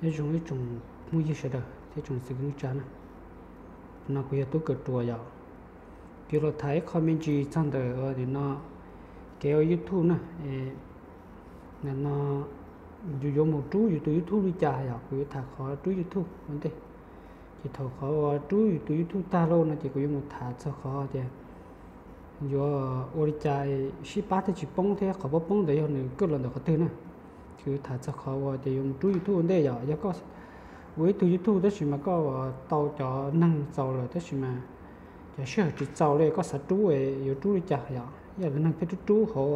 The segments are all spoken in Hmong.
Nyob zoo ib tsoom phooj ywg sawv daws thiab tsoom xib hwb tsa na. No kuv yog Tub Kawm Ruas yom. Kuv los tham ib qho me ntsis txog ntawm nim no kev ua YouTube na. Nim no yus yuav mus rub yus tus YouTube li cas yom, kuv yuav tham qhov rub YouTube ua ntej. Ces thaum qhov uas rub yus tus YouTube tag lauj no ces kuv yuav mus tham txog qhov tias yuav ua li cas sib pab thiaj tsis poob thiab qhov poob poob ntawd yog nws kaj los ntawm qhov twg na. Kuv yuav tham txog qhov uas tias yuav mus rub YouTube ua ntej yom. Yog koj ua ib tug YouTube tab sis mas koj tau cov neeg txaus lawm tab sis mas cov sij hawm tsis txaus li, koj xav rub yuav rub li cas yom. Yog lawv neeg pheej rub rub hauv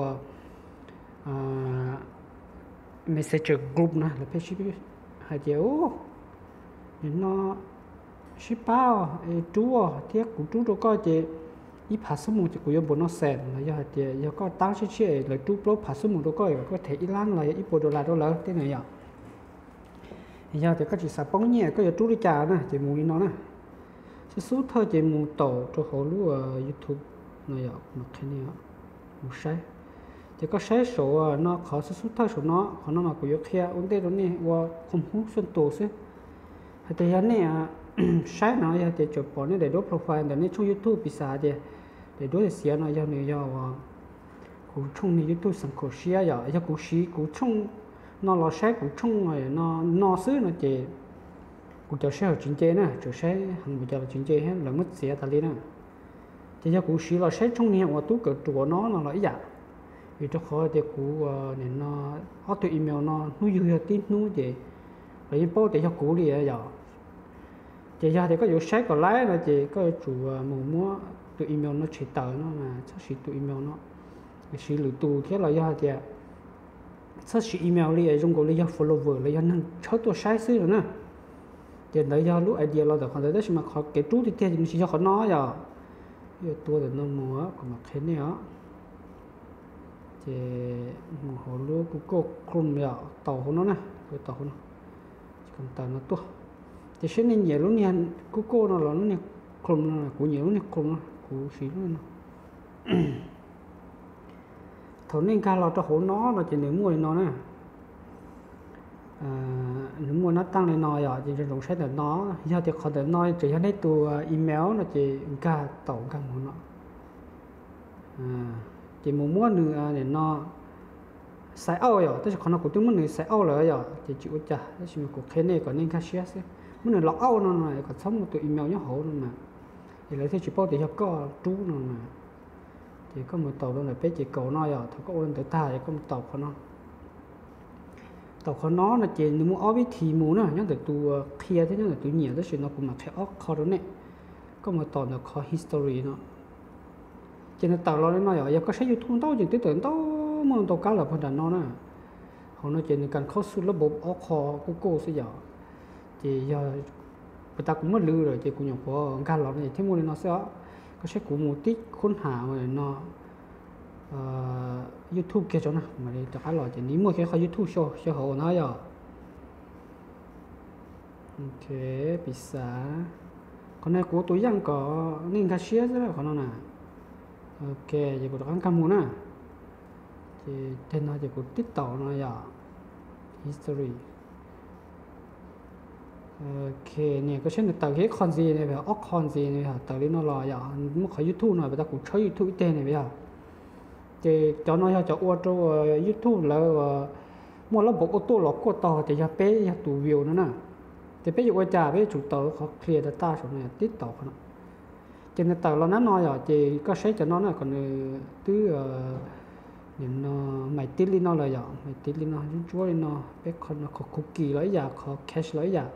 Messenger group na, lawv pheej hais tias nim no sib pab rub thiab kuv rub rau koj ces ib phav xuab moos ces kuv yuav npaum no xees, los yog hais tias yog koj tab tshiab tshiab lawv rub plaub phav xuab moos rau koj, koj them ib lab los yog ib puas dollar rau lawv tej na yom. Yog tias koj tsis xav poob nyiaj koj yuav rub li cas na ces mus li no na. Xub xub thawj ces mus taum rau hauv lub YouTube no yom, mus qhia nej mus saib. Ces koj saib saum no qhov xub xub thawj saum no, qhov no mas kuv yuav qhia ua ntej rau nej ua qhov hub xuaj tus xwb. Hais tias yog nej saib no yog tias tseem pom nej daim duab profile ntawm nej tshooj YouTube, piv xam tias daim duab xiav no yog nws yog kuv tshooj niag YouTube xeem khaum siab yom. Yog kuv siv kuv tshooj no los saib kuv tshooj no xwb no ces kuv cov sij hawm tsis nce na, tseem saib heev mus cas los tsis nce thiab, lawv muab txiav tas li na. Ces yog kuv siv los saib tshooj niag uas Tub Kawm Ruas no no los ib yam, vim rau qhov tias kuv nim no ob tug email no hnub yug yog tib hnub ces lawv yeej paub tias yog kuv li yom. Ces yog tias koj yuav saib kom laib no ces koj yuav tsum mus muab tus email no tshem tawm no, txhob siv tus email no, siv lwm tus thiab los yog hais tias txhob siv email li zoo nkaus li yog follower los yog neeg tshawb tuaj saib xwb no na. Ces ntawd yog lub idea los ntawm qhov ntawd tab sis mas qhov kev rub tiag tiag ces nws tsis yog qhov no yom. Yuav tua ntawm no mus, kuv mam qhia nej os. Ces mus hauv lub Google Chrome yom, taus hauv no na, kuv taus hauv no, tawm no tuaj. Ces seb nej nyiam lub niag Google no los lub niag Chrome no, kuv nyiam lub niag Chrome no, kuv siv lub no. Thaum nej nkag los rau hauv no no ces nws muaj li no na. Nws muaj nab taaj li no yom, ces ntsoov saib ntawm no. Yog tias qhov ntawm no tseem yog nej tus email no ces nkag taus nkag mus no. Ces mus muab nws nim no sign out yom, tab sis qhov no kuv twb muab nws sign out lawm yom, ces tsis ua cas, tab sis mas kuv qhia nej kom nej nkag siab xwb. Muab nws log out no no kom txhob muaj tus email nyob hauv no na, es lawv thiaj tsis paub tias yog koj rub no na. Ces koj mus taus rau ntawm peb ces kaum no yom, thaum koj ua ntawd tag es koj mus taus qhov no. Taus qhov no no ces nws muaj ob vib thi mus na, nyob ntawm tus qhia thiab nyob ntawm tus nyiam, tab sis no kuv mam qhia ob qho rau nej. Koj mus taus ntawm qhov history no. Ces nws tawm los li no yom, yog koj saib YouTube ntau ces twb tawm ntau muaj ntau kab lawm puag nram no na. Hauv no ces nws kam khaub xwb lab npaum ob qho kuj kuj xwb yom. Ces yog puas tas kuv muab lwv lawm ces kuv nyuam qhuav nkag los no ces thiaj muaj li no xwb os. Koj saib kuv mus tib khub ham no YouTube kiag tso na, mam li rov qab los ces nws muaj kiag qhov YouTube xyaw hauv no yom. Ok, piv xam qhov no kuv ua tus yeej kom nej nkag siab xwb qhov no na. Ok, ces kuv rov qab nkag mus na. Ces teg no ces kuv tib taus no yom, history. Ok, niam koj saib nws tawm kiag ib qho ntxiv, ob qho ntxiv, tawm li no los yom, muab qhov YouTube no, puas tas kuv tshawb YouTube ib teg ne yom. Ces cov no yog cov ua rau YouTube lawv muaj lab npaum ua tuaj los kuaj tau tias yog peb yog tus view no na. Ces peb yuav ua cas peb yuav tsum taus qhov clear data saum no, tib taus qhov no. Ces nws tawm los nab no yom, ces koj saib cov no na kom nws twb nim no mais tiv li no lawm yom, mais tiv li no ntsuab ntsuab li no, peb qhov no qhov cookie los ib yam, qhov cache los ib yam.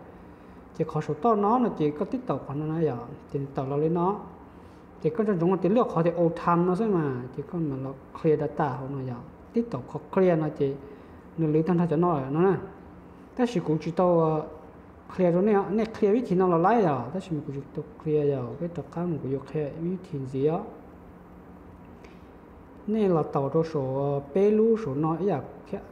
Ces qhov saum toj no no ces koj tib taus qhov no na yom, ces nws tawm los li no. Ces koj nco ntsoov tias lwaj qhov tias old time no xwb mas, ces koj mam los clear data hauv no yom, tib taus qhov clear no ces nws lwv tag nrho cov no lawm no na. Tab sis kuv tsis tau clear rau nej, nej clear vib thi no los laib yom, tab sis mas kuv tsis tau clear yom, peb rov qab mus kuv yuav qhia vib thi ntxiv os. Nej los taus rau saum peb lub saum no ib yam thiab,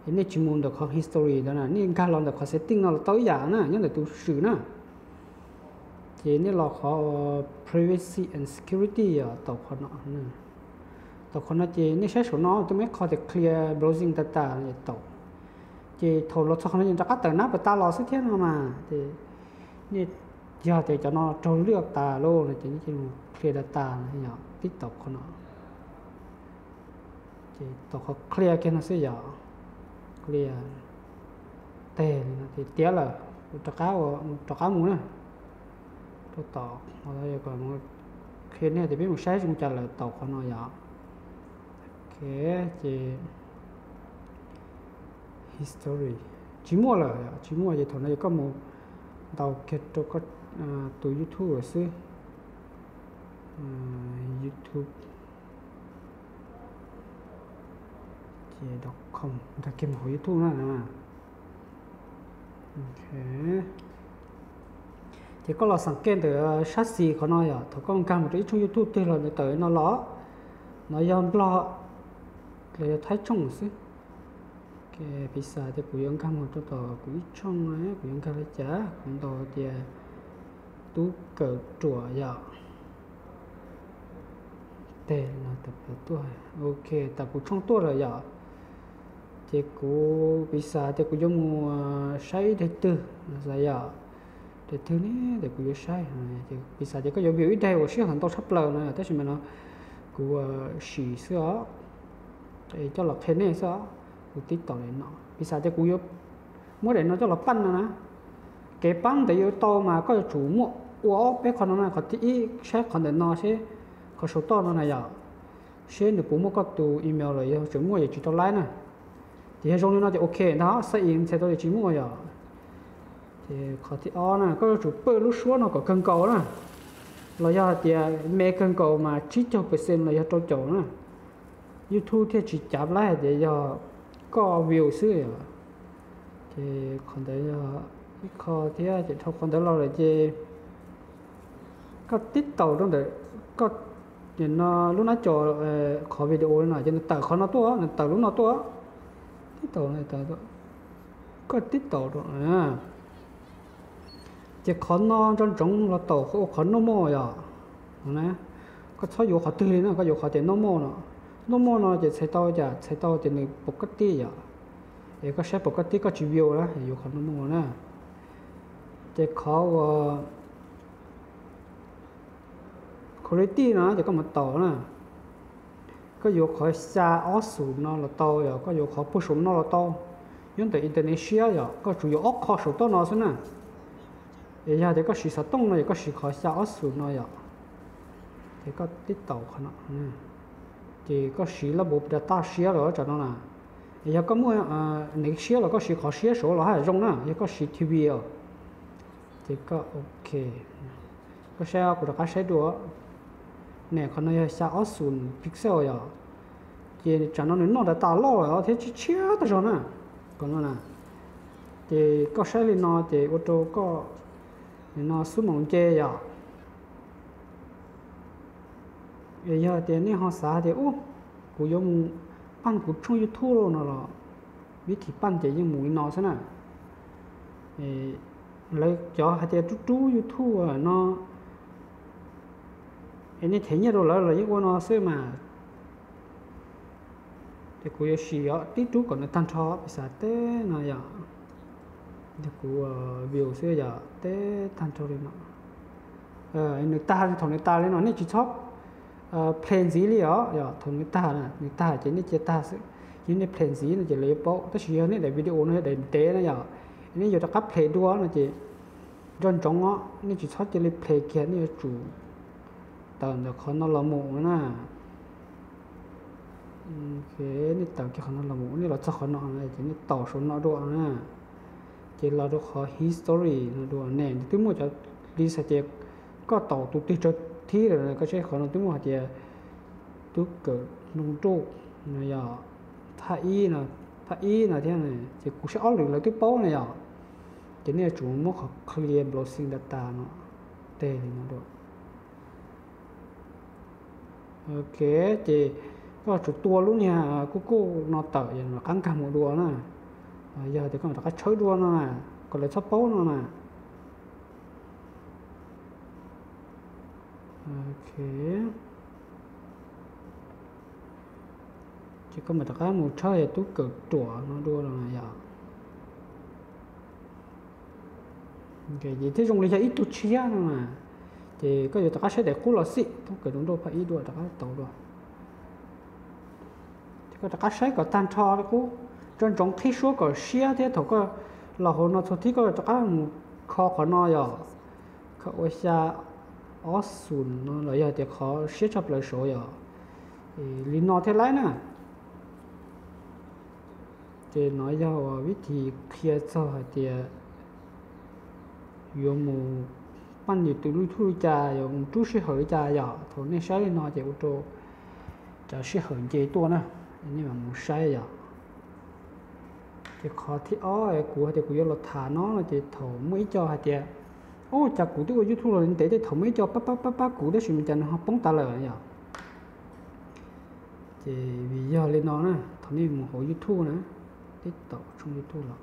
es nej tsis mus ntawm qhov history ntawd na, nej nkag los ntawm qhov setting no los tau ib yam na, nyob ntawm tus swm na. Ces nej los qhov privacy and security, taus qhov no. Taus qhov no ces nej saib saum no twb muaj ib qho tias clear browsing data, taus. Ces thaum los txog qhov no ces rov qab tawm nab pas tas los xwb thiab no mas ces nej, yog tias cov no raug lwaj tas lawm no ces nej cia li mus clear data no yog tib taus qhov no. Ces tau qhov clear kiag no xwb yom, clear teg li no ces tiav lawm, rov qab, rov qab mus na, rau tom, qhia nej tias peb mus saib zoo cas lawm tau qhov no yom. Ok, ces history tsis muaj lawm, tsis muaj ces thaum no yog koj mus ntaus kiag rau koj tus YouTube lawm xwb. YouTube ces dot com, ntaus kiag mus hauv YouTube na. Ces koj los xeem kej ntawm sab xis qhov no yom, thaum koj nkag mus rau ib tshooj YouTube twg los nws tawm no los, no yog Nplog los yog Thaib tshooj xwb. Piv xam tias kuv yuav nkag mus rau tom kuv ib tshooj, kuv yuav nkag li cas, kuv ntaus tias Tub Kawm Ruam yom. Teg no tas tuaj, ok, tas kuv tshooj tuaj lawm yom. Ces kuv piv xam tias kuv yuav mus saib ib daim twg, xav yom, daim twg ne, ces kuv yuav saib. Piv xam tias koj yuav view ib daim uas sij hawm ntau tshaj plaws no yom, tab sis mas no kuv sim xwb os, coj los qhia nej xwb os. Kuv tib taus li no, piv xam tias kuv yuav muab daim no coj los pab no na. Kev pab ntawd yuav tau mas koj yuav tsum muaj ua ob peb qho no na, qhov thib ib saib qhov ntawm no seb, qhov saum toj no na yom, seb nws puas muaj koj tus email lawm, yog tseem muaj yog tsis tau laib na. Ces yog zoo li no ces ok ntag, sign in txhais tau tias tsis muaj yom. Ces qhov thib ob na, koj yuav tsum pawj lub suab no kom kawg nkaus na, los yog hais tias me kawg nkaus mas tsib caug percent los yog rau caum na, YouTube thiaj tsis cav laib hais tias yog koj view xwb yom. Ces qhov ntawd yog ib qho thiab, ces dhau qhov ntawd los lawm ces koj tib taus rau ntawm koj, no lub nab co qhov video no ces nws tawm qhov no tuaj, nws tawm lub no tuaj. Tib taus, koj tib taus rau, ces qhov no nco ntsoov los taus ua qhov normal yom. Koj txhob yuav qhov twg li no, koj yuav qhov tias normal no. Normal no ces txhais tau cas, txhais tau tias nws pom koj tij yom. Es koj saib pom koj tij koj tsis view na, yuav qhov normal na. Ces qhov uas quality no ces koj mus taus na, koj yuav qhov xya ob xus no los tau, yog koj yuav qhov puag saum no los tau. Nyob ntawm Indonesia yom, koj tsuas yuav ob qho saum toj no xwb na. Es yog tias koj siv xov tooj no yog koj siv qhov xya ob xus no yom. Ces koj tib taus qhov no, ces koj siv lab npav data siab lawm tsam no na. Es yog koj muaj neeg siab los koj siv qhov siab saud los haj zoo na, yog koj siv T V os. Ces koj ok, koj saib, kuv rov qab saib dua. Ne, qhov no yog xya ob xus pixel yom. Ces tsam no nws noj data loj lawm thiab tshiab tshiab tag zog na. Qhov no na, ces koj saib li no ces ua rau koj no xub moos nce yom. Es yog tias nej ho xav tias ub, kuv yuav mus paj kuv tshooj YouTube no los, vib thim paj ces yeej mus li no xwb na. Lawv cov hais tias rub rub YouTube no, es nej them nyiaj rau lawv los yeej ua no xwb mas. Ces kuv yuav sim os, tib rub kom nws tag nrho pis xav teb no yom. Kuv view xwb yom, teb tag nrho li no. Nws tag, thaum nws tag li no nej tsis txhob play ntxiv li os, yog thaum nws tag, nws tag ces nej cia tag xwb, yog nej play ntxiv no ces lawv yuav paub. Tab sis yog nej daim video no yog daim ntev no yom, nej yuav rov qab play dua no ces nco ntsoov os, nej tsis txhob cia li play kiag, nej yuav tsum tawm ntawm qhov no los mus na. Nej tawm kiag qhov no los mus, nej los txog qhov no ces nej taus saum no dua na. Ces los rau qhov history no dua ne, nws twb muaj cov li hais tias koj taus tus twg tsawg thib lawm, koj saib qhov no twb muaj hais tias tub kawm noo ruj no yog thaj ib no, thaj ib no thiab. Ces kuv saib ob lwm lawv twb paub na yom. Ces nej yuav tsum muab qhov clear browsing data no teg li no dua. Ok, ces koj tsum tua lub niag kuj kuj no tawm, yog rov qab nkag mus dua na. Yog tias koj rov qab tshawb dua no na, kom lawv txhob paub no na. Ok, ces koj mam rov qab mus tshawb yog tub kawm ruam no dua los yom. Ces thiaj zoo li yog ib tug tshiab no mas, ces koj yuav rov qab saib daim qub los xij, tub kawm rau nrauj phab ib dua rov qab tau dua. Ces koj rov qab saib kom tag nrho li qub, nco ntsoov qhib suab kom siab thiab thaum koj los hauv no txhua thib koj rov qab mus kho qhov no yom, kho ua xya ob xus no los yog tias qhov siab tshaj plaws saud yom. Li no thiaj laib na. Ces no yog vib thim qhia txog hais tias yuav mus paj nws tus YouTube li cas, yuav mus rub sij hawm li cas yom. Thaum nej saib li no ces ua rau cov sij hawm nce tuaj na, nej mam mus saib yom. Ces qhov thib ob kuv hais tias kuv yuav los tham no no ces thaum muaj ib co hais tias, ub, cas kuv twb ua YouTube los ntev tej, thaum muaj ib co pab pab pab pab kuv tab sis mas cas nws ho poob tas lawm yom. Ces vim yog li no na, thaum nej mus hauv YouTube na, tib taum tshooj YouTube los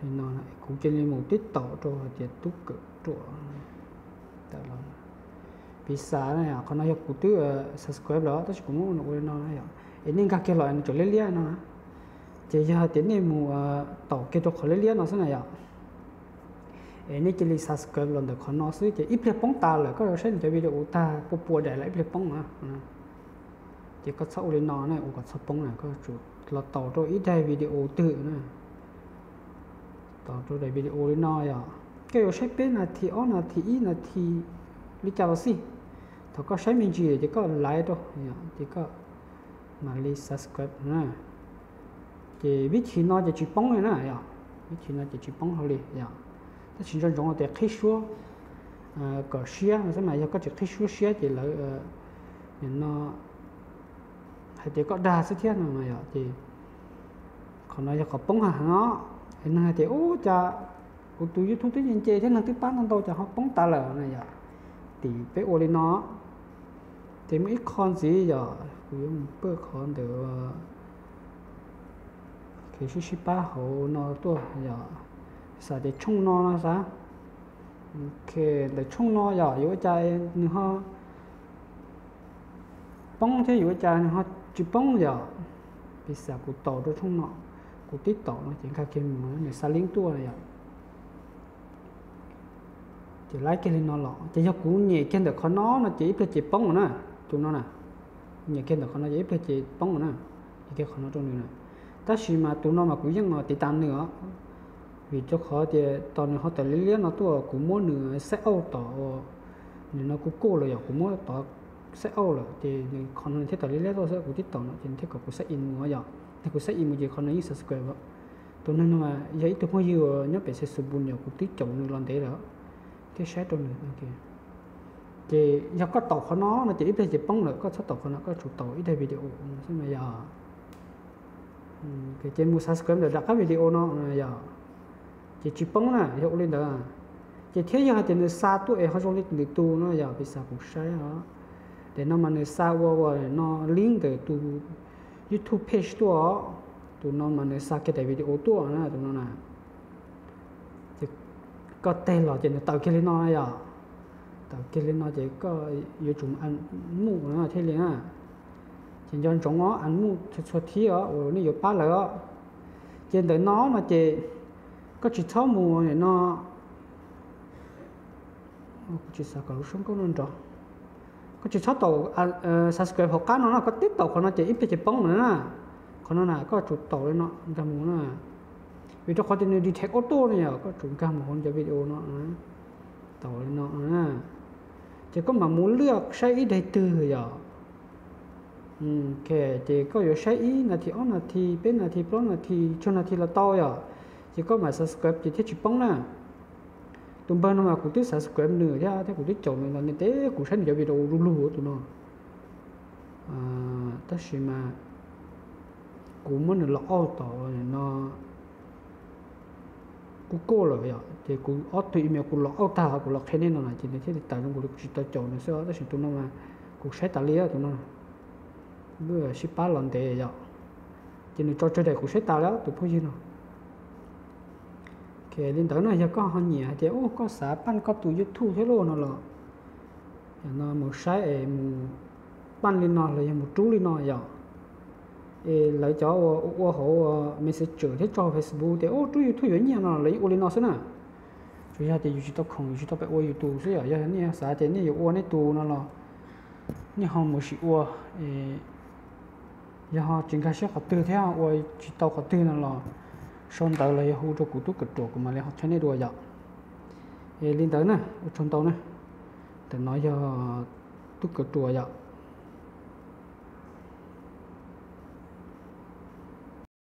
li no, kuv cia li mus tib taum rau hais tias tub kawm ruam. Piv xam na, qhov no yog kuv twb subscribe lawm tab sis kuv muab ua li no na yom, es nej nkag kiag los nws tseem liab liab no na. Ces yog hais tias nej mus taum kiag rau qhov liab liab no xwb na yom, es nej cia li subscribe los ntawm qhov no xwb ces ib pliag poob tas lawm, koj saib nws cov video tag pua pua daim los ib pliag poob na. Ces koj txhob ua li no na, ua kom txhob poob na, koj tsum los taum rau ib daim video twg na. Taum rau daim video li no yom, koj yuav saib peb nas this, ob nas this, ib nas this li cas los xij. Thaum koj saib me ntsis ces koj laiv rau, ces koj mam li subscribe na. Ces vib thim no ces tsis poob li na yom, vib thim no ces tsis poob hauv li yom. Tab sis nco ntsoov tias qhib suab kom siab no xwb mas, yog koj tsis qhib suab siab ces lawv nim no hais tias koj dag xwb thiab no yom. Ces qhov no yog qhov poob heev os. Neeg hais tias, ub, cas kuv tus YouTube twb nce nce thiab neeg twb pab ntau ntau cas ho poob tas lawm na yom. Tim peb ua li no, ces muaj ib qho ntxiv yom, kuv yuav mus pawj qhov ntawm kev sib sib pab hauv no tuaj yom. Xam tias tshooj no no xav, ntawm tshooj no yom, yuav ua cas nws ho poob thiab yuav ua cas nws ho tsis poob yom. Piv xam kuv taum rau tshooj no, kuv tib taum no ces nkag kiag mus nws xa lib tuaj yom. Ces laib kiag li no los ces yog kuv nyem kiag ntawm qhov no no ces ib pliag ces poob na. Tus no na, nyem kiag ntawm qhov no ces ib pliag ces poob na, nyem kiag qhov no rau nws na. Tab sis mas tus no mas kuv yeej tiv tas nws os, vim rau qhov tias tos nws ho tawm liab liab no tuaj kuv muab nws xaib auj tom, nws no kuv kuj lawm yom, kuv muab tov xaib auj lawm ces nws qhov no nws thiaj tawm liab liab tuaj xwb, kuv tib taum no ces nws thiaj kom kuv xaib in mus yom. Yog kuv xaib in mus ces qhov no yeej subscribe. Tus neeg no mas yog ib tug phooj ywg uas nyob pem Xaixuas Npus yom, kuv twb caum nws los ntev lawm thiaj saib rau nws. Ces yog koj taum qhov no no ces ib pliag ces poob lawm, koj txhob taum qhov no, koj tsum taum ib daim video xwb mas yom. Ces mus subscribe ntawm rov qab video no yom, ces tsis poob na, yog ua li ntawd. Ces thiab yog hais tias nws xa tuaj es ho zoo li lwm tus no yom, piv xam kuv saib os, daim no mas nws xa ua ua no link ntawm tus YouTube page tuaj os. Tus no mas nws xa kiag daim video tuaj na, tus no na. Ces koj teg los ces nws tawm kiag li no yom, tawm kiag li no ces koj yuav tsum add muj no thiaj li na. Ces nco ntsoov os, add muj txhua thib os uas nej yuav pab lawm os. Ces ntawm no no ces koj tsis txhob mus no, tsis xav kom lub suab nkauj no nrov. Koj tsis txhob taum subscribe hauv qab no no, koj tib taum qhov no ces ib pliag ces poob lawm na. Qhov no na koj tsum taum li no nkag mus na, vim rau qhov tias nws detect auto no yom, koj tsum nkag mus hauv cov video no, taum li no. Ces koj mam mus lwaj saib ib daim twg yom. Ces koj yuav saib ib nas this, ob nas this, peb nas this, plaub nas this, tsawg nas this los tau yom. Ces koj mam subscribe ces thiaj tsis poob na. Tus npawg no mas kuv twb subscribe nws thiab, thiab kuv twb caum nws los ntev, kuv saib nws cov video du lug tus no. Tab sis mas kuv muab nws log out tom no, kuv kuj lawm yom, ces kuv ob tug email kuv log out tag kuv los qhia nej no na, ces nws thiaj li tawm zoo nkaus li kuv tsis tau caum nws xwb, tab sis tus no mas kuv saib tas li tus no, sib pab los ntev yom. Ces nws tso tsawg daim kuv saib tas li tus phooj ywg no. Li ntawd no yog koj ho nyiam hais tias ub koj xav paj koj tus YouTube thiab lauj no los, no mus saib es mus paj li no los yog mus rub li no yom. lawv cov ua ua hauv Messenger thiab tso Facebook tias ub rub YouTube yuav nyiaj no lawv yeej ua li no xwb na. Tsuas yog tias yus tsis tau khoom yus tsis tau pes ua yus tus xwb yom. Yog nej xav tias nej yuav ua nej tus no los nej ho mus sim ua. Yog tsis nkag siab qhov twg thiab ua tsis tau qhov twg no los sau ntawv los yog hu rau kuv tub kawm ruam kuv mam li ho qhia nej dua yom. Li ntawd na, ua tsaug ntau na. Ntawm no yog tub kawm ruam yom.